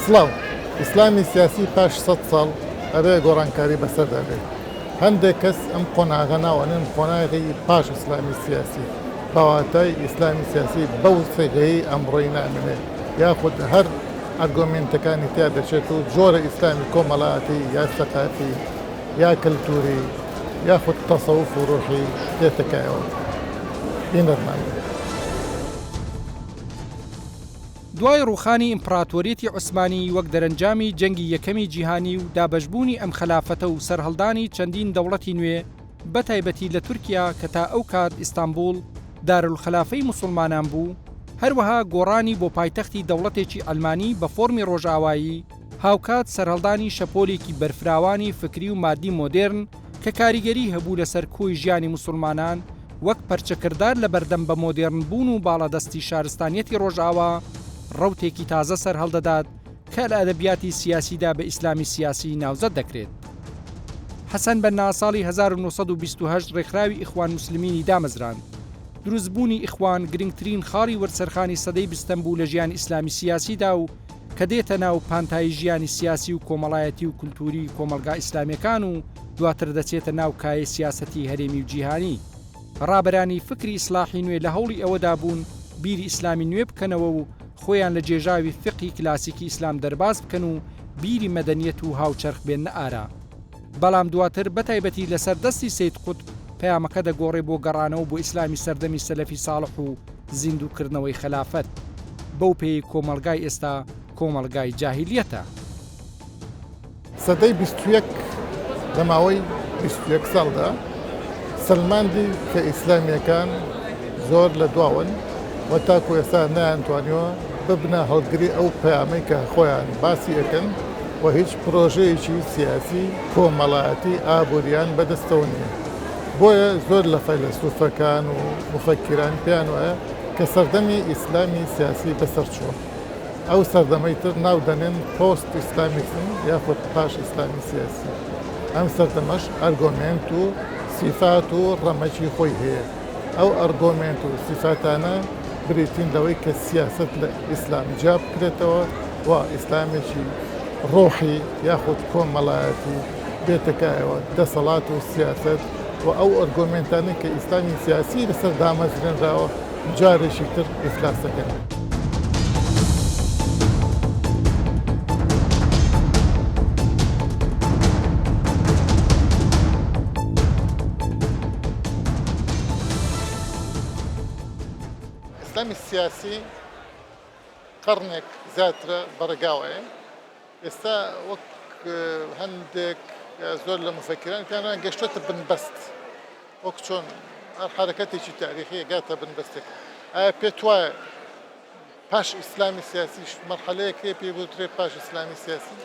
سڵاو. ئیسلامی سیاسی پاش سەت ساڵ ئەبێ گۆڕانکاری بەسەردا بێت. هەندێک کەس ئەم قۆناغە ناو ئەنێن قۆناغی پاش ئیسلامی سیاسی، بە واتای ئیسلامی سیاسی بەو سیغەیەی ئەمڕۆی نامێنێ یاخود هەر ئەرگۆمێنتەکانی تیا دەچێت و جۆرە ئیسلامی کۆمەڵایەتی یا سەقافی یا کەلتوری یاخود تەسەوف و ڕۆحی دێتە کایەوە. بینەرمان بن. دوای ڕووخانی ئیمپڕاتۆریەتی عوسمانی وەک دەرەنجامی جەنگی یەکەمی جیهانی و دابەشبوونی ئەم خەلافەتە و سەرهەڵدانی چەندین دەوڵەتی نوێ بەتایبەتی لە تورکیا کە تا ئەو کات ئیستانبوڵ دارولخەلافەی موسوڵمانان بوو، هەروەها گۆڕانی بۆ پایتەختی دەوڵەتێکی عەلمانی بە فۆرمی ڕۆژئاوایی، هاوکات سەرهەڵدانی شەپۆلێکی بەرفراوانی فکری و مادی مۆدێرن کە کاریگەری هەبوو لەسەر کۆی ژیانی موسوڵمانان وەک پەرچەکردار لە بەردەم بە مۆدێرن بوون و باڵادەستی شارستانیەتی ڕۆژئاوا، ڕەوتێکی تازە سەرهەڵدەدات کە لە ئەدەبیاتی سیاسیدا بە ئیسلامی سیاسی ناوزەد دەکرێت. حەسەن بەننا ساڵی 1928 ڕێکخراوی ئیخوان موسلمینی دامەزراند. دروستبوونی ئیخوان گرنگترین خاڵی وەرچەرخانی سەدەی بیستەم بوو لە ژیانی ئیسلامی سیاسیدا و کە دێتە ناو پانتایی ژیانی سیاسی و کۆمەڵایەتی و کولتووری کۆمەڵگا ئیسلامیەکان و دواتر دەچێتە ناو کایەی سیاسەتی هەرێمی و جیهانی. ڕابەرانی فکری ئیسلاحی نوێ لە هەوڵی ئەوەدا بوون بیری ئیسلامی نوێ بکەنەوە و خۆیان لە گێژاوی فیقهی کلاسیکی ئیسلام دەرباز بکەن و بیری مەدەنیەت و هاوچەرخ بێننە ئارا. بەڵام دواتر بەتایبەتی لەسەر دەستی سەید قوتب پەیامەکە دەگۆڕێ بۆ گەڕانەوە بۆ ئیسلامی سەردەمی سەلەفی ساڵح و زیندووکردنەوەی خەلافەت. بەو پێیەی کۆمەڵگای ئێستا کۆمەڵگای جاهیلیەتە. سەدەی 21 لە ماوەی 21 ساڵدا سەلماندی کە ئیسلامییەکان زۆر لە دواوەن و تاکو ئێستا نەیانتوانیوە ببنە هەڵگری ئەو پەیامەی کە خۆیان باسی ئەکەن و هیچ پرۆژەیەکی سیاسی، کۆمەڵایەتی، ئابووریان بەدەستەوە نییە. بۆیە زۆر لە فەیلەسوفەکان و موفەکیران پێیان وایە کە سەردەمی ئیسلامی سیاسی بەسەرچووە. ئەو سەردەمەی تر ناو دەنێن پۆست ئیسلامیزم یاخود پاش ئیسلامی سیاسی. ئەم سەردەمەش ئەرگۆمێنت و سیفات و ڕەمەکی خۆی هەیە. ئەو ئەرگۆمێنت و سیفاتانە بریتین لەوەی کە سیاسەت لە ئیسلام جیا بکرێتەوە و ئیسلامێکی ڕۆحی یاخود کۆمەڵایەتی بێتە کایەوە، دەسەڵات و سیاسەت و ئەو ئەرگۆمێنتانەی کە ئیسلامی سیاسی لەسەر دامەزرێنراوە جارێکی تر ئیفلاس دەکەن. ئیسلامی سیاسی قەڕنێک زیاترە بەڕێگاوەیە. ئێستا وەک هەندێک زۆر لە موفەکیران پێیان وایە گەشتۆتە بنبەست. وەک چۆن هەر حەرەکەتێکی تاریخی ئەگاتە بنبەستێک. ئایا پێت وایە پاش ئیسلامی سیاسیش مەرحەلەیەک هەیە پێی بوترێ پاش ئیسلامی سیاسی؟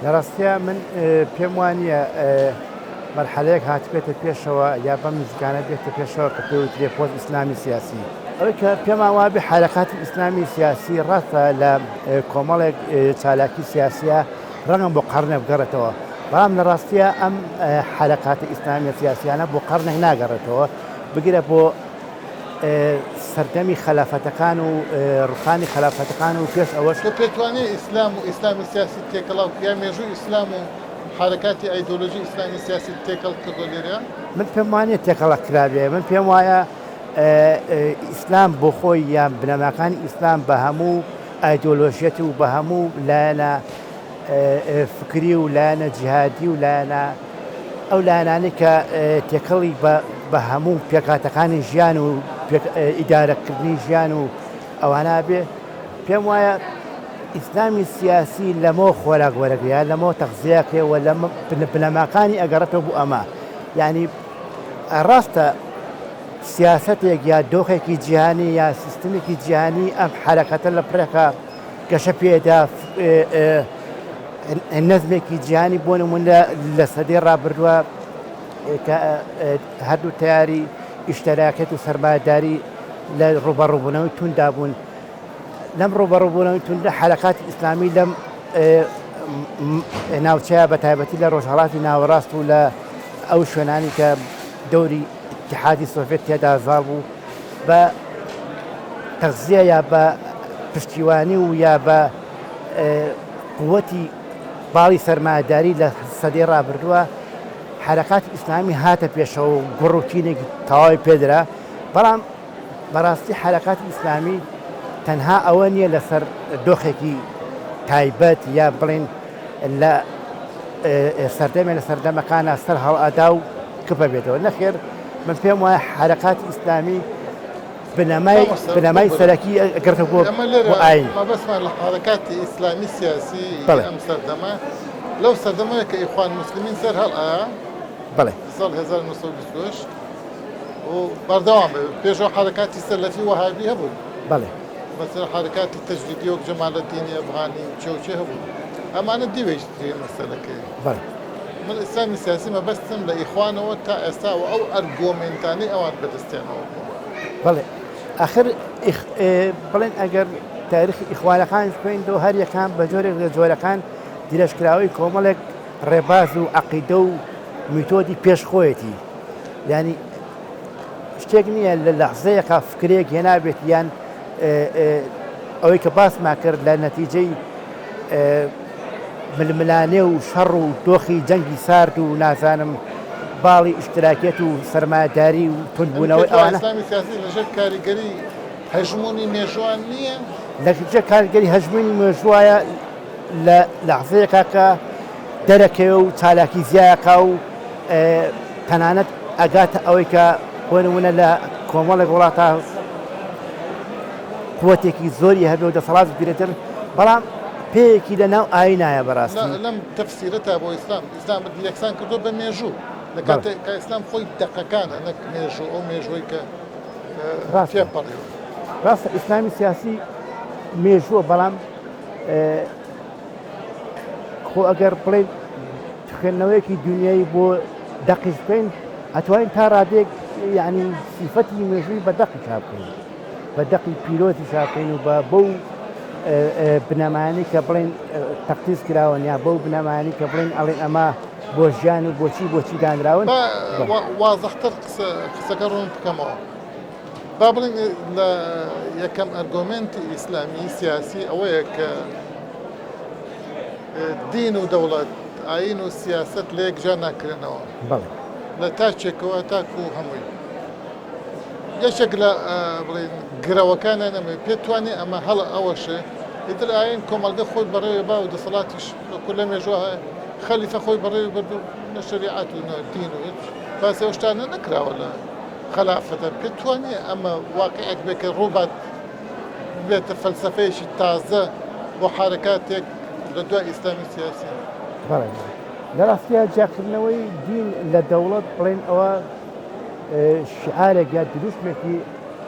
لە ڕاستیا من پێم وا نییە مەرحەلەیەک هاتبێتە پێشەوە یا بەم نزیکانە بێتە پێشەوە کە پێی وترێ پۆست ئیسلامی سیاسی. ئەوەی کە پێمان وابێ حەرەکاتی ئیسلامی سیاسی ڕاستە لە کۆمەڵێک چالاکی سیاسیە ڕەنگە بۆ قەڕنێک بگەڕێتەوە، بەڵام لە ڕاستیا ئەم حەرەکاتە ئیسلامیە سیاسیانە بۆ قەڕنێک ناگەڕێتەوە، بگرە بۆ سەردەمی خەلافەتەکان و ڕوخانی خەلافەتەکان و پێش ئەوەش. تۆ پێت وانیە ئیسلام و ئیسلامی سیاسی تێکەڵاو یا مێژووی ئیسلام و حەرەکاتی ئایدۆلۆژی ئیسلامی سیاسی تێکەڵ کردوە لێرە؟ من پێم وانیە تێکەڵە کرابێ، من پێم وایە ئیسلام بۆ خۆی یان بنەماکانی ئیسلام بە هەموو ئایدۆلۆژیەت و بە هەموو لایەنە فکری و لایەنە جیهادی و لایەنە ئەو لایەنانەی کە تێکەڵی بە هەموو پێکهاتەکانی ژیان و ئیدارەکردنی ژیان و ئەوانە بێ پێم وایە ئیسلامی سیاسی لەمەوە خۆراک وەرەگرێ یا لەمەوە تەغزیەکرێ و لە بنەماکانی ئەگەڕێتەوە بۆ ئەمە یعنی ڕاستە سیاسەتێک یا دۆخێکی جیهانی یا سیستمێکی جیهانی ئەم حەرەکەتە لە پڕێکە گەشە پێدا نەزمێکی جیهانی بۆ نمونە لە سەدەی ڕابردووە کە هەردوو تیاری ئیشتراکێت و سەرمایەداری لە ڕوبەڕوبوونەوەی توندا بوون لەم ڕوبەڕوبوونەوەی توندا حرەکاتی ئیسلامی لەم ناوچەیە بە تایبەتی لە ڕۆژهڵاتی ناوەڕاست و لە ئەو شوێنانی کە دەوری اتحادی سۆڤێت تێدا زاڵ بوو بە تەغزیە یا بە پشتیوانی و یا بە قوتی باڵی سەرمایەداری لە سەدەی ڕابردووە حەرەکاتی ئیسلامی هاتە پێشەوە و گوڕ و تینێکی تەواوی پێدرا، بەڵام بەڕاستی حەرەکاتی ئیسلامی تەنها ئەوە نییە لەسەر دۆخێکی تایبەت یا بڵێن لە سەردەمێ لە سەردەمەکانە سەر هەڵئەدا و کپە بێتەوە نەخێر من پێم وایە حەرەکاتی ئیسلامی بنەمای بنەمای سەرەکی گرتە بۆ ئاین. مەبەستمان لە حەرەکاتی ئیسلامی سیاسی ئەم سەردەمە لەو سەردەمەیە کە ئیخوان موسلمین سەر هەڵئەیا بەڵێ ساڵ 1928 و بەردەوام بێ پێشەوە حەرەکاتی سەلەفی وەهابی هەبوون بەڵێ مەسەلەن حەرەکاتی تەجدیدی وەک جەمالەدینی ئەفغانی و چێ و چێ هەبوون ئەمانە دیوێکی تری مەسەلەکەیە. بەڵێ. من ئیسلامی سیاسی مەبەستم لە ئیخوانەوە تا ئێستا و ئەو ئەرگۆمێنتانەی ئەوان بەدەستیانەوە بووە. بەڵێ ئاخر بڵێن ئەگەر تاریخی ئیخوانەکانیش بخوێنیتەوە هەر یەکان بە جۆرێک لە جۆرەکان درێژکراوەی کۆمەڵێک ڕێباز و عەقیدە و میتۆدی پێش خۆیەتی یانی شتێک نییە لە لەحزەیەکا فکرەیەک هێنابێت یان ئەوەی کە باسمان کرد لە نەتیجەی ململانێ و شەڕ و دۆخی جەنگی سارد و نازانم باڵی ئیشتراکیەت و سەرمایەداری و توندبوونەوەی ئەوانە. ئیسلامی سیاسی لەژێر کاریگەری هەژموونی مێژووان نییە؟ لەژێر کاریگەری هەژموونی مێژووایە لە لەحزەیەکا کە دەرەکەوێ و چالاکی زیایەکا و تەنانەت ئەگاتە ئەوەی کە بۆ نموونە لە کۆمەڵێک وڵاتا قوتێکی زۆری هەبێ و دەسەڵات بگرێتر بەڵام پێیەکی لە ناو ئاینایە بەڕاستی. لەم تەفسیرەتا بۆ ئیسلام، ئیسلامت یەکسان کردووە بە مێژوو، لە کاتێک کە ئیسلام خۆی دەقەکانە نەک مێژوو، ئەو مێژووەی کە تێپەڕیوە. ڕاستە ئیسلامی سیاسی مێژووە بەڵام خۆ ئەگەر بڵێن خوێندنەوەیەکی دنیایی بۆ دەقیش بکەین ئەتوانین تا ڕادێک یعنی سیفەتی مێژووی بە دەقی چاپ بکەین بە دەقی پیرۆزی چاپ بکەین و بە بەو بنەمایانی کە بڵێن تەقدیس کراون یا بەو بنەمایانی کە بڵێن ئەڵێن ئەمە بۆ ژیان و بۆچی بۆچی دانراون وازحتر قسەکە ڕوون بکەمەوە با بڵێین لە یەکەم ئەرگۆمێنتی ئیسلامی سیاسی ئەوەیە کە دین و دەوڵەت ئاین و سیاست لە یەک جیا ناکرێنەوە لە تاکێکەوە تاکو هەمووی یەکێک لە بڵێن گرەوەکانیان ئەمە پێتوانێ ئەمە هەڵە ئەوەشێ ئیتر ئاین کۆمەڵگە خۆی بەڕێوێ با و دەسەڵاتیش وەکو لە مێژوە خەلیفە خۆی بەڕێوی برد و نە شەریعەت و نە دین و هیچ باسی ئەو شتانە نەکراوە لە خەلافەتە پێت وا نییە ئەمە واقیعێک بێت کە ڕووبات ببێتە فەلسەفەیەکی تازە بۆ حەرەکاتێک لە دوای ئیسلامی سیاسی؟ بەڵێ لە ڕاستیا جیاکردنەوەی دین لە دەوڵەت بڵێن ئەوە شعارێک یا دروشمێکی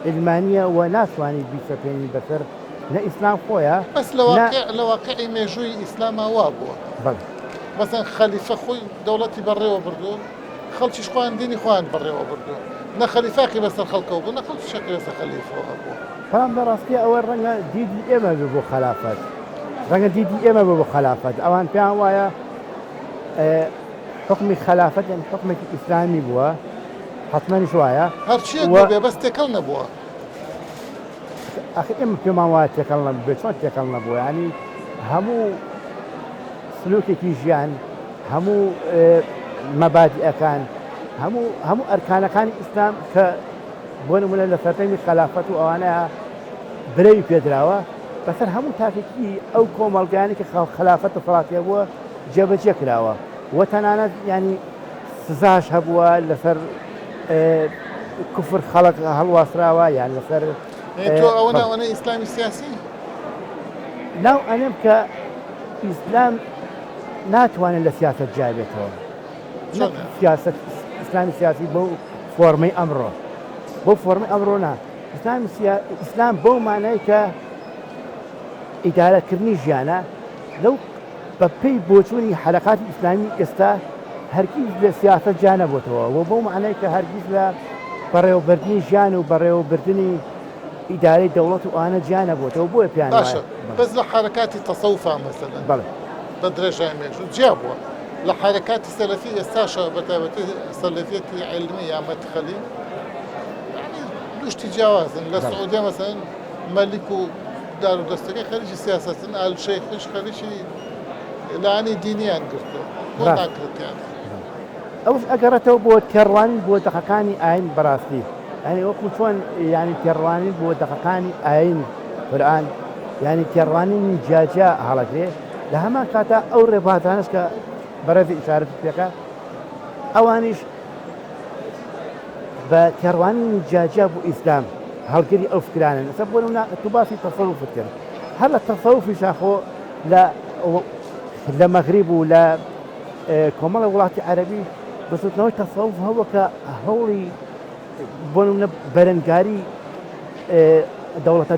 عیلمانییە و ناتوانیت بیسەپێنی بەسەر نە ئیسلام خۆیە بەس لە واقعی مێژووی ئیسلاما وا بووە. بەڵێ. مەسەن خەلیفە خۆی دەوڵەتی بەڕێوە بردووە. خەڵکیش خۆیان دینی خۆیان بەڕێوە بردووە، نە خەلیفە هەقی بەسەر خەڵکەوە بوو، نە خەڵکیش هەقی بەسەر خەلیفەوە هەبووە. بەڵام لە ڕاستیا ئەوە ڕەنگە دیدی ئێمە بێ بۆ خەلافەت، ڕەنگە دیدی ئێمە بێ بۆ خەلافەت، ئەوان پێیان وایە حوکمی خەلافەت یانی حوکمێکی ئیسلامی بووە، حەتمەنیش وایە. هەرچییەک بووبێ بەس تێکەڵ نەبووە. ئاخر ئێمە پێمان وایە تێکەڵ نەبووبێ، چۆن تێکەڵ نەبووە؟ یانی هەموو سلوکێکی ژیان، هەموو مەبادیئەکان، هەموو هەموو ئەرکانەکانی ئیسلام کە بۆ نمونە لە سەردەمی خەلافەت و ئەوانەیە برەوی پێدراوە بەسەر هەموو تاکێکی ئەو کۆمەڵگانی کە خەلافەت دەسەڵاتی هەبووە جێبەجێ کراوە و تەنانەت ینی سزاش هەبووە لەسەر کوفر خەڵک هەڵواسراوە یان لەسەر تۆ ئەوە ناوەنە ئیسلامی سیاسی؟ ناو ئەنێم کە ئیسلام ناتوانێت لە سیاسەت جیا بێتەوە. نەک سیاسەت ئیسلامی سیاسی بەو فۆرمەی ئەمڕۆ بەو فۆرمەی ئەمڕۆ نا ئیسلامی ئیسلام بەو مانای کە ئیدارەکردنی ژیانە لەو بە پێی بۆچوونی حەرەکاتی ئیسلامی ئێستا هەرگیز لە سیاسەت جیا نەبۆتەوە و بەو مانای کە هەرگیز لە بەڕێوەبردنی ژیان و بەڕێوەبردنی ئیدارەی دەوڵەت و ئەوانە جیا نەبۆتەوە بۆیە پێیان باشە بەس لە حەرەکاتی تەسەوفا مەسەلەن بەڵێ بە درێژای مێژوو جیا بووە لە حەرەکاتی سەلەفی ئێستاشە بە تایبەتی سەلەفیەتی عیلمی یا مەدخەلی یعنی دوو شتی جیاوازن لە سعودیە مەسەلەن مەلیک و دار و دەستەکەی خەریکی سیاسەتن ئال شەیخیش خەریکی لایەنی دینیان گرتووە بۆ ناکرێت یانی؟ ئەوش ئەگەڕێتەوە بۆ تێڕوانین بۆ دەقەکانی ئاین بەڕاستی یانی وەکو چۆن یانی تێڕوانین بۆ دەقەکانی ئاین قورئان یانی تێڕوانینی جیاجیا هەڵەگرێ لە هەمان کاتا ئەو ڕێبازانەش کە بەڕێزی ئیشارەت پێکا ئەوانیش بە تێڕوانینی جیاجیا بۆ ئیسلام هەڵگری ئەو فکرانەن ئێستا بۆ نمونە تۆ باسی تەسەوفت کرد هەر لە تەسەوفیشا خۆ لە لە مەغریب و لە کۆمەڵی وڵاتی عەرەبی بزوتنەوەی تەسەوف هەبووە کە هەوڵی بۆ نمونە بەرەنگاری دەوڵەتە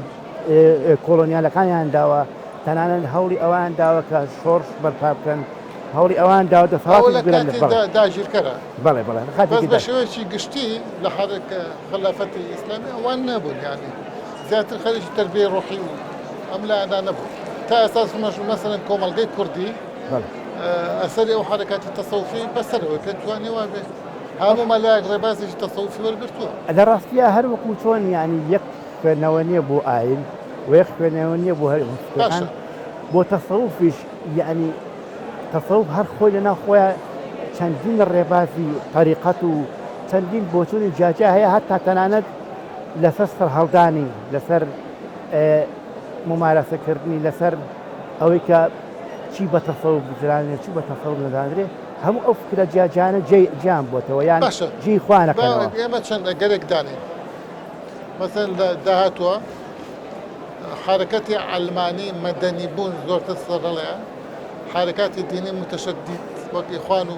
کۆڵۆنیالەکانیان داوە تەنانەت هەوڵی ئەوان داوە کە شۆڕش بەرپا بکەن هەوڵی ئەوان داوە دەسەڵاتیش بگرن لە بەڵێ داگیرکەرە بەڵێ بەڵێ لە کاتێکی بەس بە شێوەیەکی گشتی لە حەرەکە خەلافەتی ئیسلامی ئەوان نەبوون یانی زیاتر خەریکی تەربیەی ڕۆحی و ئەم لایەنانە بوون تا ئێستا مەسەلەن کۆمەڵگەی کوردی ئەسەری ئەو حەرەکاتی تەسەوفی بەسەرەوە پێت توانێ وابێ هەموو مەلایەک ڕێبازێکی تەسەوفی وەرگرتووە. لە ڕاستیا هەر وەکوو چۆن یانی یەک خوێندنەوە نییە بۆ ئایین و یەک خوێندنەوە نییە بۆ هەر فکرەکان بۆ تەسەوفیش یانی تەسەوف هەر خۆی لەناو خۆیان چەندین ڕێبازی تەریقەت و چەندین بۆچوونی جیاجیا هەیە هەتا تەنانەت لەسەر سەرهەڵدانی لەسەر ممارەسەکردنی لەسەر ئەوەی کە چی بە تەسەوف بزانرێ چی بە تەسەوف نەزانرێ هەموو ئەو فکرە جیاجیانە جێیان بۆتەوە یان باشە جێی خۆیانەکەنەوە. ئێمە چەند ئەگەرێک دانێین مەسەلەن لە داهاتووە حەرەکەتی عەلمانی مەدەنی بوون زۆرتر سەرهەڵەیە حەرەکاتی دینی متەشەدید وەک ئیخوان و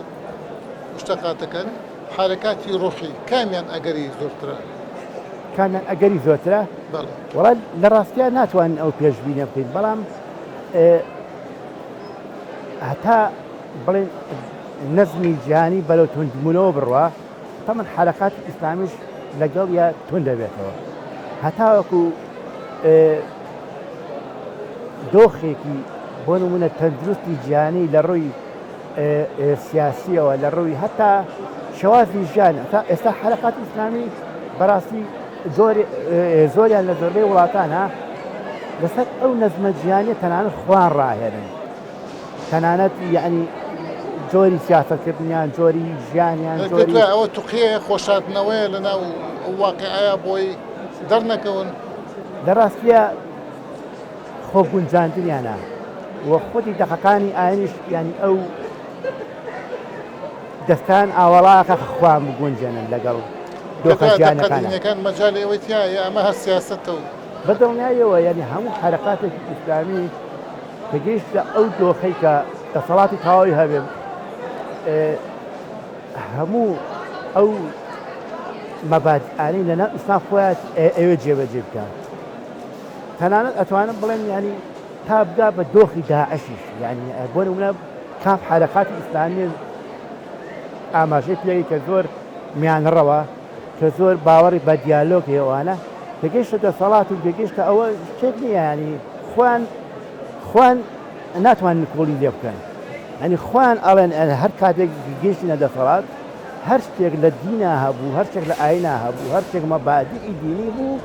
مشتەقاتەکان حەرەکاتی ڕۆحی کامیان ئەگەری زۆرترە؟ کامیان ئەگەری زۆرترە؟ بەڵێ. وەڵا لە ڕاستیا ناتوانین ئەو پێشبینە بکەین بەڵام هەتا بڵێن نەزمی جیهانی بەرەو توندبوونەوە بڕوا تەمەن حەرەکاتی ئیسلامیش لەگەڵیا توند دەبێتەوە هەتاوەکو دۆخێکی بۆ نمونە تەندروستی جیهانی لە ڕووی سیاسیەوە لە ڕووی هەتا شێوازی ژیان تا ئێستا حەرەکاتی ئیسلامی بەڕاستی زۆریان لە زۆربەی وڵاتانە لەسەر ئەو نەزمە جیهانیە تەنانەت خۆیان ڕاهێنن تەنانەت یعنی جۆری سیاسەتکردنیان جۆری ژیانیان جۆری ئەوە توقیە خۆشاردنەوەیە لەناو ئەو واقعەیە بۆی دەرنەکەون. لە ڕاستیە خۆ گونجاندنیانە و خودی دەقەکانی ئاینیش یعنی ئەو دەستان ئاوەڵاکە خۆیان بگونجێنن لەگەڵ دۆخە جیهانەکانە. دەقە مەجالی ئەوەی تیایە ئەمە هەر سیاسەتە و. بە دڵنیاییەوە یعنی هەموو حەرەکاتێکی ئیسلامی کە گەیشتە ئەو دۆخەی کە دەسەڵاتی تەواوی هەبێ هەموو ئەو مەبادئانەی لەناو ئیسلام خۆیان ئەوێ جێبەجێ بکات تەنانەت ئەتوانم بڵێم ینی تا بگا بە دۆخی داعشیش یعنی بۆ نمونە کام حرەکاتی ئیسلامی ئاماژەی پێی کە زۆر میانڕەوە کە زۆر باوەڕی بە دیالۆگ هەیە کە گەیشتە دەسەڵات و گەیشتە ئەوە شتێک نییە ینی خۆیان خۆیان ناتوانن نکۆڵی لێ بکەن ینی خۆیان ئەڵێن هەر کاتێک گەیشتینە دەسەڵات هەر شتێک لە دینا هەبوو هەر شتێک لە ئاینا هەبوو هەر شتێک مەبادیئی دینی بوو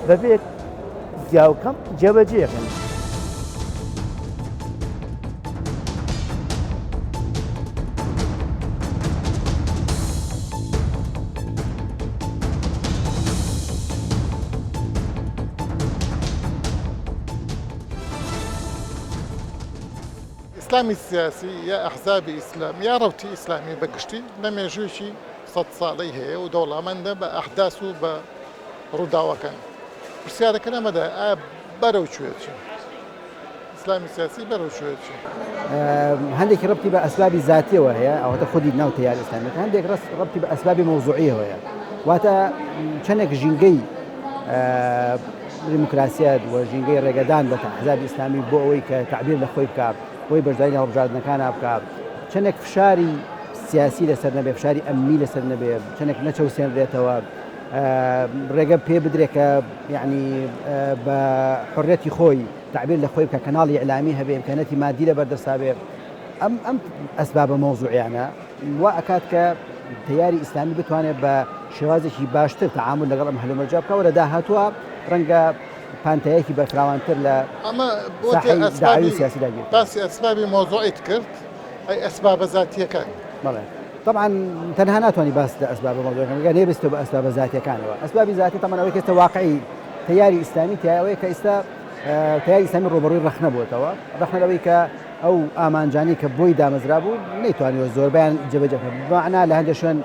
بەبێ زیاوکەم جێبەجێ ئەکەن. ئیسلامی سیاسی یا ئەحزابی ئیسلامی یا ڕەوتی ئیسلامی بە گشتی لە مێژوویەکی سەد ساڵەی هەیە و دەوڵەمەندە بە ئەحداس و بە ڕووداوەکان. پرسیارەکە لەمەدایە ئایا بەرەو کوێ چین؟ ئیسلامی سیاسی بەرەو کوێ چین؟ هەندێکی ڕەبتی بە ئەسبابی زاتیەوە هەیە ئەوەتە خودی ناو تەیار ئیسلامیەکە هەندێک ڕست ڕەبتی بە ئەسبابی مەوزوعیەوە هەیە واتە چەندێک ژینگەی دیموکراسیەت و ژینگەی ڕێگەدان بە ئەحزابی ئیسلامی بۆ ئەوەی کە تەعبیر لە خۆی بکات بۆی بەشداری لە هەڵبژاردنەکانە بکات چەندێک فشاری سیاسی لەسەر نەبێ فشاری ئەمنی لەسەر نەبێ چەندێک نەچەوسێنرێتەوە ڕێگە پێ بدرێت کە یعنی بە حڕەتی خۆی تەعبیر لە خۆی بکە کەناڵی ئیعلامی هەبێ ئیمکانەتی مادی لە بەردەستا بێ ئەم ئەم ئەسبابە مەوزوعیانە وا ئەکات کە تەیاری ئیسلامی بتوانێت بە شێوازێکی باشتر تەعامل لەگەڵ ئەم هەلومەرجە بکە و لە داهاتووە ڕەنگە پانتایەکی بەرفراوانتر لە ئەمە بۆتە ساحەی دەعوی ئەسبابی سیاسی داگیر بکات. باسی ئەسبابی مەوزوعیت کرد، ئەی ئەسبابە زاتییەکان؟ بەڵێ تەبعەن تەنها ناتوانی باس لە ئەسبابە مەوزوعیەکان بکەی نەیبەستیتەوە بە ئەسبابە زاتیەکانەوە. ئەسبابی زاتی تەبعەن ئەوەی کە ئێستا واقعی تەیاری ئیسلامی تیایە ئەوەیە کە ئێستا تەیاری ئیسلامی ڕووبەڕووی ڕەخنە بووەتەوە، ڕەخنە لەوەی کە ئەو ئامانجانەی کە بۆی دامەزرابوو نەیتوانیوە زۆربەیان جێبەجێ بکات، بەمعنا لە هەندێک شوێن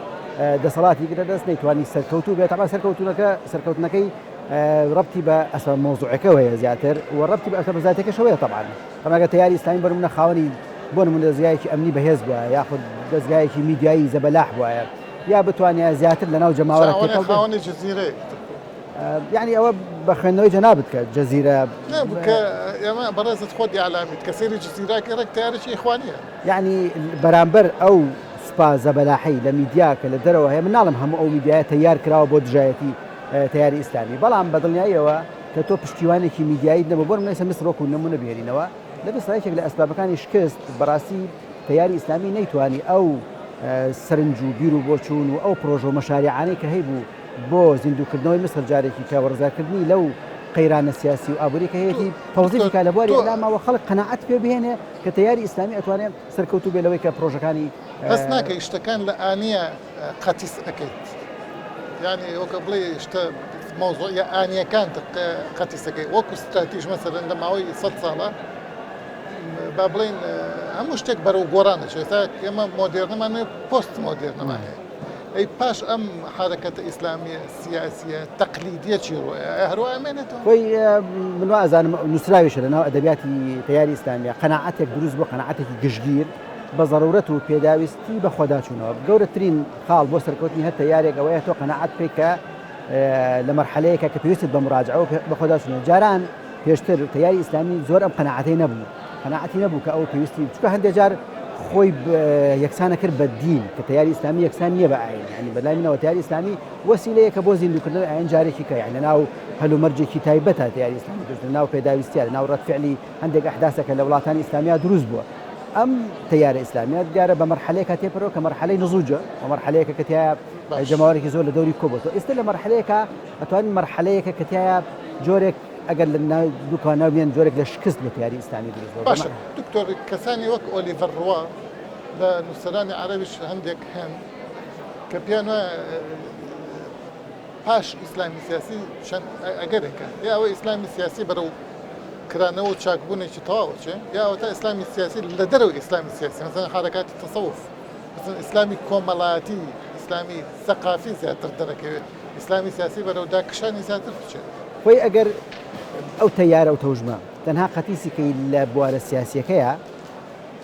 دەسەڵاتی گرتە دەست نەیتوانی سەرکەوتوو بێت، تەبعەن سەرکەوتوونەکە سەرکەوتنەکەی ڕەبتی بە ئەسباب مەوزوعەکەوە هەیە زیاتر و ڕەبتی بە ئەسباب زاتیەکەشەوە هەیە تەبعەن. تەبعەن ئەگەر تەیاری ئیسلامی بۆ نموونە خاوەنی بۆ نموونە دەزگایەکی ئەمنی بەهێز بوایە یاخود دەزگایەکی میدیایی زەبەلاح بوایە یا بتوانایە زیاتر لەناو جەماوەرە چاوەڕێ تێکەڵ بێت. خاوەنی جزیرەیەک تر. یعنی ئەوە بە خوێندنەوەی جەنابت کە جەزیرە نا کە ئێمە بەڕێزت خۆت ئیعلامیت کە سەیری جزیرەکەی ڕێک تەیارێکی ئیخوانییە. یعنی بەرامبەر ئەو سوپا زەبەلاحەی لە میدیا کە لە دەرەوە هەیە من ناڵێم هەموو ئەو میدیایە تەیار کراوە بۆ دژایەتی تەیاری ئیسلامی بەڵام بە دڵنیاییەوە کە تۆ پشتیوانێکی میدیاییت نەبوو بۆ نمونە ئێستا میسر وەکو نمونە بهێنینەوە لە میسر یەکێک لە ئەسبابەکانی شکست بەڕاستی تەیاری ئیسلامی نەیتوانی ئەو سەرنج و بیر و بۆچوون و ئەو پرۆژە و مەشاریعانەی کە هەیبوو بۆ زیندووکردنەوەی میسر جارێکی کە و ڕزگارکردنی لەو قەیرانە سیاسی و ئابووری کە هەیەتی تەوزیفی کا لە بواری ئیعلامەوە خەڵک قەناعەت پێ بهێنێ کە تەیاری ئیسلامی ئەتوانێ سەرکەوتوو بێ لەوەی کە پرۆژەکانی هەست ناکەی شتەکان لە ئانیە قەتیس ئەکەیت یعنی وەکە بڵێ شتە مەوزوعیە ئانیەکان قەتیسەکەی وەکو ستراتیژ مەسەلەن لە ماوەی سەد ساڵە با بڵێین هەموو شتێک بەرەو گۆڕان دەچێت تا ئێمە مۆدێرنەمان هەیە پۆست مۆدێرنەمان هەیە ئەی پاش ئەم حرەکەتە ئیسلامیە سیاسیە تەقلیدیە چی ڕۆیە ئایا هەروا ئەمێنێتەوە؟ خۆی من وا ئەزانم نووسراویشە لەناو ئەدەبیاتی تەیاری ئیسلامیە قەناعەتێک دروست بووە قەناعەتێکی گشتگیر بە زەرورەت و پێداویستی بە خۆداچوونەوە گەورەترین خاڵ بۆ سەرکەوتنی هەر تەیارێک ئەوەیە تۆ قەناعەت بکەیت کە لە مەرحەلەیەکە کە پێویستت بە مراجعە و بەخۆداچوونە جاران پێشتر تەیاری ئیسلامی زۆر ئەم قەناعەتەی نەبوو قەناعەتی نەبوو کە ئەو پێویستی چونکە هەندێک جار خۆی یەکسانە کرد بە دین کە تەیاری ئیسلامی یەکسان نییە بە ئاین یعنی بەلای منەوە تەیاری ئیسلامی وەسیلەیەکە بۆ زیندووکردنەوەی ئاین جارێکی کە یعنی لەناو هەلومەرجێکی تایبەتە تەیاری ئیسلامی دروست لەناو پێداویستیە لەناو ڕەد فعلی هەندێک ئەحداسە کە لە وڵاتانی ئیسلامیا دروست بووە ئەم تەیارە ئیسلامیە دیارە بە مەرحەلەیەکا تێپەرەوە کە مەرحەلەی نزوجە و مەرحەلەیەکە کە تیایا جەماوەرێکی زۆر لە دەوری کۆبۆتەوە ئێستا لە مەرحەلەیەکە ئەتوانین مەرحەلەیەکە کە تیایا جۆرێک ئەگەر لە ناو دوکان ناو بێن جۆرێک لە شکست بۆ تیاری ئیسلامی دروست بووە. باشە دکتۆر کەسانی وەک ئۆلیڤەر ڕوا لە نووسەرانی عەرەبیش هەندێک هەن کە پێیان وایە پاش ئیسلامی سیاسی چەند ئەگەرێکە یا ئەوە ئیسلامی سیاسی بەرەو کرانەوە و چاکبوونێکی تەواو ئەچێ یا ئەوەتا ئیسلامی سیاسی لە دەرەوەی ئیسلامی سیاسی مەسەلەن حەرەکاتی تەسەوف مەسەلەن ئیسلامی کۆمەڵایەتی ئیسلامی سەقافی زیاتر دەرەکەوێت ئیسلامی سیاسی بەرەو داکشانی زیاتر بچێت. خۆی ئەگەر ئەو تەیارە و تەوژمە تەنها قەتیسی کەی لە بوارە سیاسیەکەیا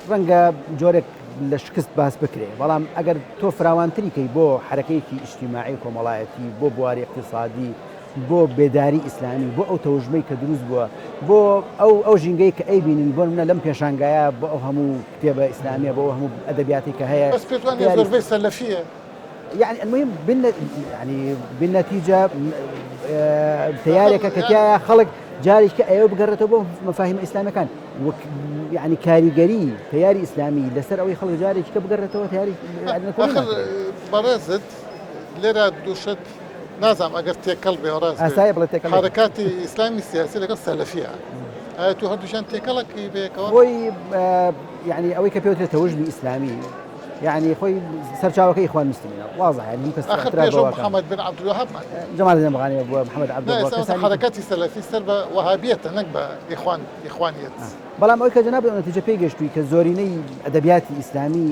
ڕەنگە جۆرێک لە شکست باس بکرێ بەڵام ئەگەر تۆ فراوانتری کەی بۆ حەرەکەیەکی ئیجتیماعی و کۆمەڵایەتی بۆ بواری ئیقتیسادی بۆ بێداری ئیسلامی بۆ ئەو تەوژمەی کە دروست بووە بۆ ئەو ئەو ژینگەی کە ئەیبینین بۆ نمونە لەم پێشانگایە بۆ ئەو هەموو کتێبە ئیسلامیە بۆ ئەو هەموو ئەدەبیاتی کە هەیە بەس پێت وانیە زۆربەی سەلەفیە؟ یعنی المهم بن یعنی بالنتیجە تەیارێکە کە تیایا خەڵک جارێکە ئەوە بگەڕێتەوە بۆ مەفاهیمە ئیسلامیەکان وەک یعنی کاریگەری تەیاری ئیسلامی لەسەر ئەوەی خەڵک جارێکیکە بگەڕێتەوە تەیاری ئاخر بەڕێزت لێرە دووشت نازانم ئەگەر تێکەڵ بێ ڕاست بێ ئاسایە بڵێ تێکەڵ حرەکاتی ئیسلامی سیاسی لەگەڵ سەلەفیە ئایا تۆ هەردووشیان تێکەڵەکەی بەیەکەوە؟ خۆی یعنی ئەوەی کە پێوترێت تەوژمی ئیسلامی یعنی خۆی سەرچاوەکەی ئیخوان مسلمینە وازحە یعنی هەموو کەس ئاخر اعتراف پێش بەوە ئەکا. محەممەد بن عەبدولوەهاب مان جەمال الدین ئەفغانی بووە محەممەد عەبدو نا بووە ئێستا کەسانی حرەکاتی سەلەفی سەر بە وەهابیەتە نەک بە ئیخوان ئیخوانیەت. بەڵام ئەوەی کە جەنابت ئەو نەتیجە پێی گەشتووی کە زۆرینەی ئەدەبیاتی ئیسلامی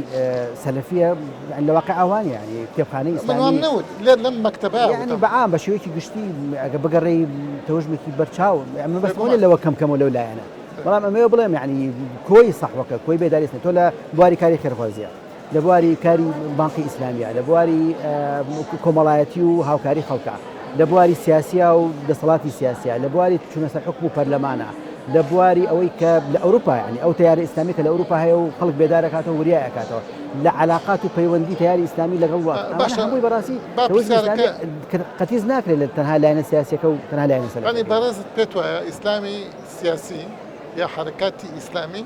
سەلەفیە یعنی لە واقع ئەوان یعنی کتێبخانەی من وام ئیسلامی نەوت لێر لەم مەکتەبە یعنی وتم بە عام بە شێوەیەکی گشتی ئەگە بگەڕێی تەوژمێکی بەرچاو یعنی من بەس ئەوە بێگومان لەوە کەم کەمەوە لەو لایەنە بەڵام ئەمەوێ بڵێم یعنی کۆی سەحوەکە کۆی بێداری ئیسلامی تۆ لە بواری کاری خێرخوازیە لە بواری کاری بانقی ئیسلامیە لە بواری کۆمەڵایەتی و هاوکاری خەڵکە لە بواری سیاسیا و دەسەڵاتی سیاسیا لە بواری چونە سەر حکم و پەرلەمانە لە بواری ئەوەی کە لە ئەوروپا یعنی ئەو تیارە ئیسلامی کە لە ئەوروپا هەیە و خەڵک بێدارەکاتەوە وریای ئەکاتەوە لە علاقات و پەیوەندی تیاری ئیسلامی لەگەڵ وڵات ئەمانە باشە هەمووی بەڕاستی با تەوەری پرسیارەکە ئیسلامی قەتیس ناکرێت لە تەنها لایەنە سیاسیەکە و تەنها لایەنە یعنی سەلەفیەکەی. بەڕێزت پێت وایە ئیسلامی سیاسی یا حرەکاتی ئیسلامی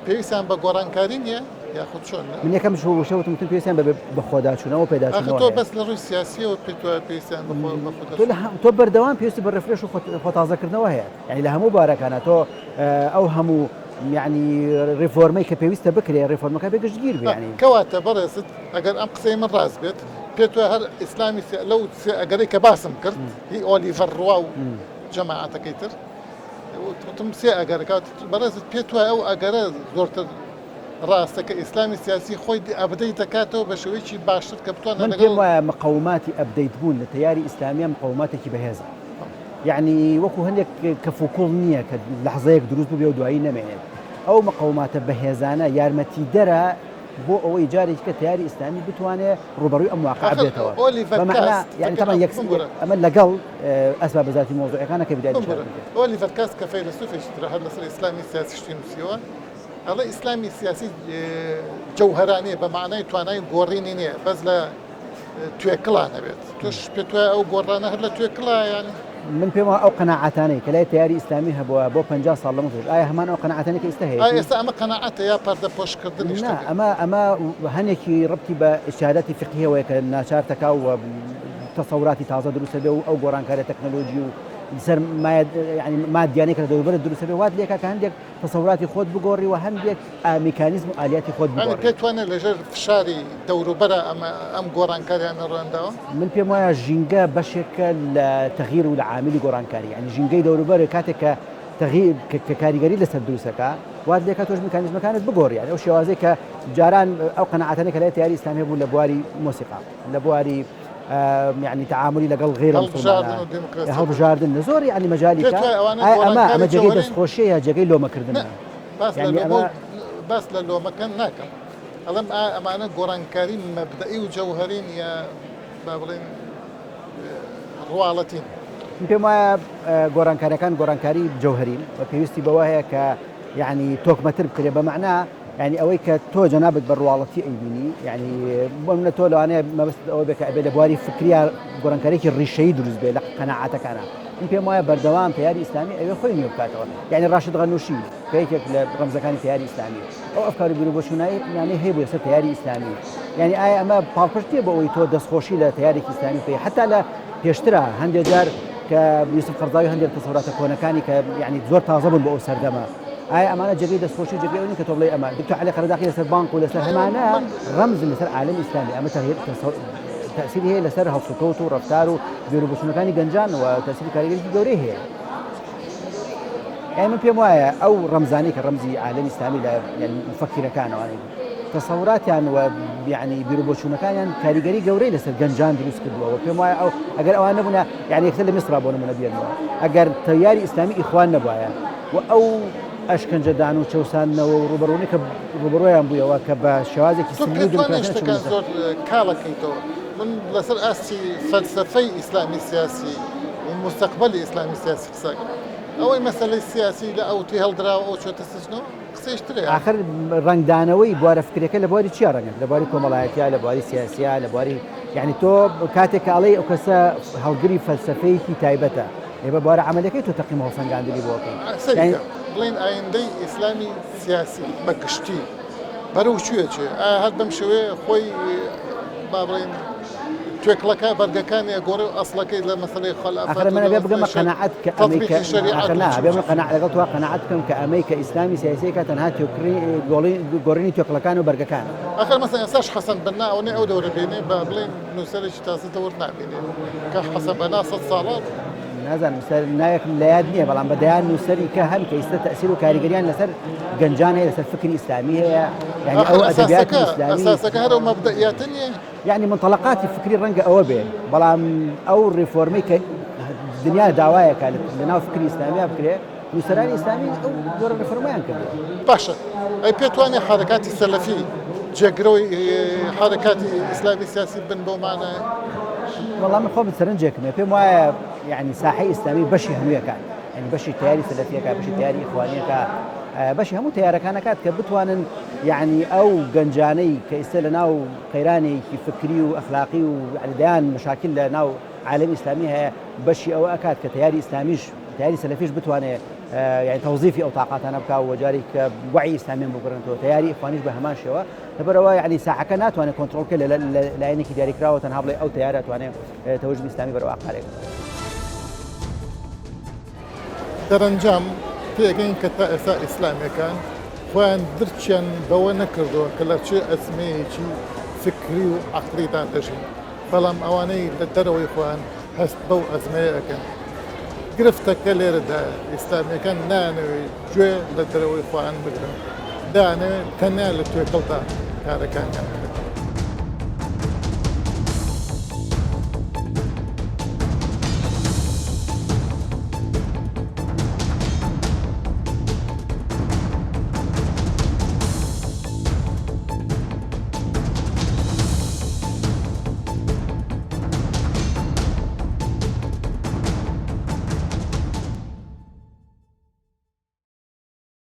پێویستیان بە گۆڕانکاری نییە؟ یاخود چۆن؟ من یەکەم وشە وتم وتم پێویستیان بە بەخۆداچوونەوە و ئاخر پێداچوونەوە تۆ هەیە. بەس لە ڕووی سیاسییەوە پێت وایە پێویستیان بە خۆ بە تۆ خۆداچوونەوە؟ لە تۆ بەردەوام پێویستی بە refresh و خۆ تازەکردنەوە هەیە یانی لە هەموو بوارەکانا تۆ ئەو هەموو یانی ڕیفۆرمەی کە پێویستە بکرێ ڕیفۆرمەکە بێ گشتگیر بێ یانی. کەواتە بەڕێزت ئەگەر ئەم قسەی من ڕاست بێت پێت وایە هەر ئیسلامی لەو سێ ئەگەرەی کە باسم کرد هی ئۆلیڤەر ڕوا و جەماعەتەکەی تر وتم سێ ئەگەر کات بەڕێزت پێت وایە ئەو ئەگەرە زۆرتر ڕاستە کە ئیسلامی سیاسی خۆی update دەکاتەوە بە شێوەیەکی باشتر کە بتوانێت من لەگەڵ پێم وایە مقەوماتی update بوون لە تەیاری ئیسلامیە مقەوماتێکی بەهێزە یەعنی وەکو هەندێک کەفوکوڵ نییە کە لەحزەیەک دروست ببێ و دوایی نەمێنێت ئەو مقەوماتە بەهێزانە یارمەتیدەرە بۆ ئەوەی جارێکی کە تەیاری ئیسلامی بتوانێ ڕووبەڕووی ئەم واقعە ئاخر بێتەوە ئۆلیڤەر بەمەعنا کاست یعنی فکر تەبعەن یەک بمبورە ئەمە لەگەڵ ئەسبابە زاتی مەوزوعیەکانە کە بدایەتی بمبورە شار بکرێت. ئۆلیڤەر کاست کە فەیلەسوفێکی ترە هەر لەسەر ئیسلامی سیاسی شتی نووسیوە ئەڵێ ئیسلامی سیاسی جەوهەرانیە بە مەعنای توانای گۆڕینی نییە بەس لە توێکڵا نەبێت تۆش پێت وایە ئەو گۆڕانە هەر لە توێکڵا یانی؟ من پێم وایە ئەو قەناعەتانەی کە لای تەیاری ئیسلامی هەبووە بۆ 50 ساڵ لەمە پێش ئایا هەمان ئەو قەناعەتانەی کە ئیستا ئایا هەیەتی؟ ئێستا ئەمە قەناعەتە یا پەردەپۆشکردنی نا شتەکە؟ ئەمە ئەمە هەنێکی ڕەبتی بە ئیجتیهاداتی فیقهیەوەیە کە ناچارتەکا و تەسەوراتی تازە دروستە بێ و ئەو گۆڕانکاریە تەکنەلۆجی و سەرمایە یانی مادیانەی کە لە دەوروبەرت دروستە بێ وات لێکا کە هەندێک تەسەوراتی خۆت بگۆڕی و هەندێک میکانیزم و ئالیاتی خۆت یانی بگۆڕی. پێت وانیە لەژێر فشاری دەوروبەرا ئەمە ئەم گۆڕانکاریانە ڕویانداوە؟ من پێم وایە ژینگە بەشێکە لە تەغییر و لە عاملی گۆڕانکاری، یانی ژینگەی دەوروبەر کاتێک کە تەغییر کە کاریگەری لەسەر دروست ئەکا وات لێکا تۆش میکانیزمەکانت بگۆڕی، یانی ئەو شێوازەی کە جاران ئەو قەناعەتانەی کە لای تەیاری ئیسلامی هەبوو لە بواری مۆسیقا، لە بواری یعنی تعاملی لەگەڵ غیرە هەڵبژاردن و دیموکراسی هەڵبژاردن لە زۆر یعنی مەجالی پێت وایە ئەوانە ئەمە ئەمە گۆڕانکاری جێگەی جەوهەرین؟ دەستخۆشیە یا جێگەی لۆمەکردنە؟ نا باس لە یعنی لۆمە ئەمە باس لە لۆمەکە ناکەم ئەڵێم ئایا ئەمانە گۆڕانکاری مەبدەئی و جەوهەرین یا با بڵێین ڕواڵەتین؟ من پێم وایە گۆڕانکاریەکان گۆڕانکاری جەوهەرین و پێویستی بەوە هەیە کە یعنی تۆکمەتر بکرێت بە مەعنا یانی ئەوەی کە تۆ جەنابت بە ڕواڵەتی ئەیبینی یانی بۆ منە تۆ لەوانەیە مەبەست ئەوە بێ کە ئەبێ لە بواری فکریە گۆڕانکاریێکی ڕیشەیی دروست بێ لە قەناعەتەکانە من پێم وایە بەردەوام تەیاری ئیسلامی ئەوێ خۆی نوێ بکاتەوە یعنی ڕاشد غەنوشی کە یەکێک لە ڕەمزەکانی تەیاری ئیسلامی ئەو ئەفکار و بیروبۆچوونایی نانەی هەیە بوو لەسەر تەیاری ئیسلامی یعنی ئایا ئەمە پاڵپشت نییە بۆ ئەوەی تۆ دەستخۆشی لە تەیارێکی ئیسلامی بکەی حتا لە پێشترا هەندێک جار کە یوسف قەرزاوی هەندێک تەسەوراتە کۆنەکانی کە یعنی زۆر تازە بوون بۆ ئەو سەردەمە ئایا ئەمانە جێگەی دەستخۆشی و جێگەی ئەوە نین کە تۆ بڵێی ئەمە دکتۆر عەلی قەرەداخی لەسەر بانک و لەسەر هەمانە ڕەمزن لەسەر عالەمی ئیسلامی ئەمە تغییر تەئسیری هەیە لەسەر هەڵسوکەوت و ڕەفتار و بیروبۆچوونەکانی گەنجان و تەئسیری کاریگەریی گەورەی هەیە. یانی من پێم وایە ئەو ڕەمزانەی کە ڕەمزی عالەمی ئیسلامی لە یانی مفەکیرەکانەوانەی تەسەوراتیان و یعنی بیروبۆچوونەکانیان کاریگەری گەورەی لەسەر گەنجان دروست کردووە و پێم وایە ئەو ئەگەر ئەوان نەبوونە یعنی یەکسەر لە میسرا بۆ نمونە بێنمەوە ئەگەر تەیاری ئیسلامی ئیخوان نەبوایە و ئەو ئەشکەنجەدان و چەوساندنەوە و ڕووبەڕوونی کە ڕووبەڕوویان بوویەوە کە بە شێوازێکی تۆ سلمی و پێت وانیە دیموکراسیانە شتەکان چوونەتە زۆر کاڵەکەیتەوە؟ من لەسەر ئاستی فەلسەفەی ئیسلامی سیاسی و موستەقبەلی ئیسلامی سیاسی قسە ئەکەم. ئەوەی مەسەلەی سیاسی لە ئەو تێهەڵدراوە ئەو چۆتە سجنەوە قسەیش ترە یانی. ئاخر ڕەنگدانەوەی بوارە فکریەکە لە بواری چیا ڕەنگە؟ لە بواری کۆمەڵایەتیا، لە بواری سیاسیا، لە بواری یانی تۆ کاتێک کە ئەڵێی ئەو کەسە هەڵگری فەلسەفەیەکی تایبەتە ئێ بە بوارە عەمەلیەکەی تۆ تەقیم و هەڵسەنگاندنی بۆ ئەکەی. سەیری یانی. کە بڵێین ئایندەی ئیسلامی سیاسی بە گشتی بەرەو کوێ ئەچێ؟ ئایا هەر بەم شێوەیە خۆی با بڵێین توێکڵەکە بەرگەکانی ئەگۆڕێ و ئەسڵەکەی لە مەسەلەی خەلافەت ئاخر و من لە ئەبێ بگەمە مەسەلەی قەناعەت کە ئەمەی کە تەطبیقی شەریعەت ئاخر و نا چی ئەبێ و من چی. قەناعەت لەگەڵ تۆ قەناعەت بکەم کە ئەمەی کە ئیسلامی سیاسی ئەکات تەنها تێکڕی گۆڕین گۆڕینی توێکڵەکان و بەرگەکانە. ئاخر مەسەلەن ئێستاش حەسەن بەننا ئەوەنەی ئەو دەورە بینێ با بڵێین نووسەرێکی تازە دەور نابینێ کە حەسەن بەننا سەد ساڵە. نازانم سەر ناوێکم لە یاد نییە بەڵام بە دەیان نووسەری کە هەن کە ئیستا تەئسیر و کاریگەریان لەسەر گەنجان هەیە لەسەر فکری ئیسلامی هەیە یعنی ئاخر ئەو ئەدەبیاتی ئەساسەکە ئیسلامی ئەساسەکە هەر ئەو مەبدەئیاتە نییە؟ یعنی منطلقاتی فکری ڕەنگە ئەوە بێ بەڵام ئەو ڕیفۆرمەی کە دنیا داوایەکە لەناو فکری ئیسلامیا بکرێ نووسەرانی ئیسلامی ئەو جۆرە ڕیفۆرمەیان کردووە. باشە ئەی پێت وانیە حەرەکاتی سەلەفی جێگرەوەی حەرەکاتی ئیسلامی سیاسی بن بەو مانایە؟ وەڵا من خۆم سەرنجێکم هەیە پێم وایە یعنی ساحەی ئیسلامی بەشی هەموویەکان یعنی بەشی تیاری سەلەفیەکە بەشی تیاری ئیخوانیەکە بەشی هەموو تیارەکانەکات کە بتوانن یعنی ئەو گەنجانەی کە ئیستا لە ناو قەیرانێکی فکری و ئەخلاقی و یعنی دەیان مشاکل لە ناو عالەمی ئیسلامی هەیە بەشی ئەوە ئەکات کە تیاری ئیسلامیش تەیاری سەلەفیش بتوانێ یانی تەوزیفی ئەو تاقاتانە بکا و جارێک کە وعی ئیسلامیان بگەڕێنێتەوە، تەیاری ئیخوانیش بە هەمان شێوە. لەبەرئەوە یانی ساحەکە ناتوانێت کۆنترۆڵ بکەێت لە لایەنێکی دیاریکراوە تەنها بڵێ ئەو تەیارە توانێت تەوژمی ئیسلامی بەرەو ئاقارێک ببات. دەرەنجام تێگەین کە تا ئێستا ئیسلامیەکان خۆیان درکیان بەوە نەکردووە کە لە چ ئەزمەیەکی فکری و عەقڵیدا دەژین، بەڵام ئەوانەی لە دەرەوەی خۆیان هەست بەو ئەزمەیە ئەکەن. گرفتەکە لێرەدایە، ئیسلامیەکان نایانەوێت گوێ لە دەرەوەی خۆیان بگرن، دەیانەوێت تەنیا لە توێکڵدا کارەکانیان بکەن.